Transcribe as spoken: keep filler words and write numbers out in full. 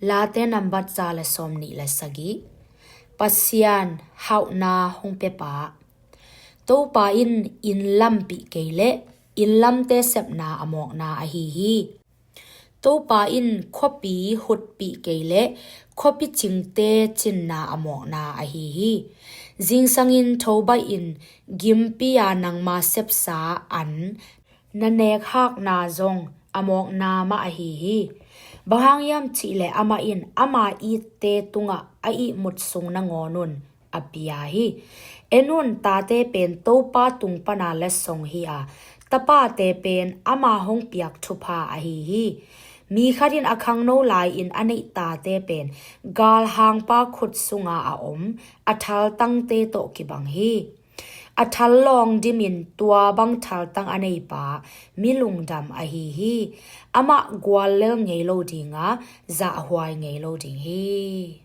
Late nambat za le sawmnih le sagih. Pasian hauhna hong pepa. Topa in inn lampih kei leh inn lamte sepna a mawkna ahi hi. Topa in khuapi hutpih kei leh khuapi cingte cinna a mawkna ahi hi. Zingsangin thobaih in gimpi-a nangma sepsa an na nekhakna zong a mawkna mah ahi hi. Bang hang hiam cihleh amah in ama itte tungah a ihmut sung nangawnun a pia hi. En un, tate pen Topa tung pana letsong hi a, tapate pen ama hong piak thupha ahi hi. Mi khat in a khangno lai-in a neih tate pen galhangpa khut sunga a om a thaltangte tawh kibang hi. A thallawng dimin tua bang thaltang a neipa mi lungdam ahi hi. Amah guallel ngei lo dinga zahhuai ngei lo ding hi.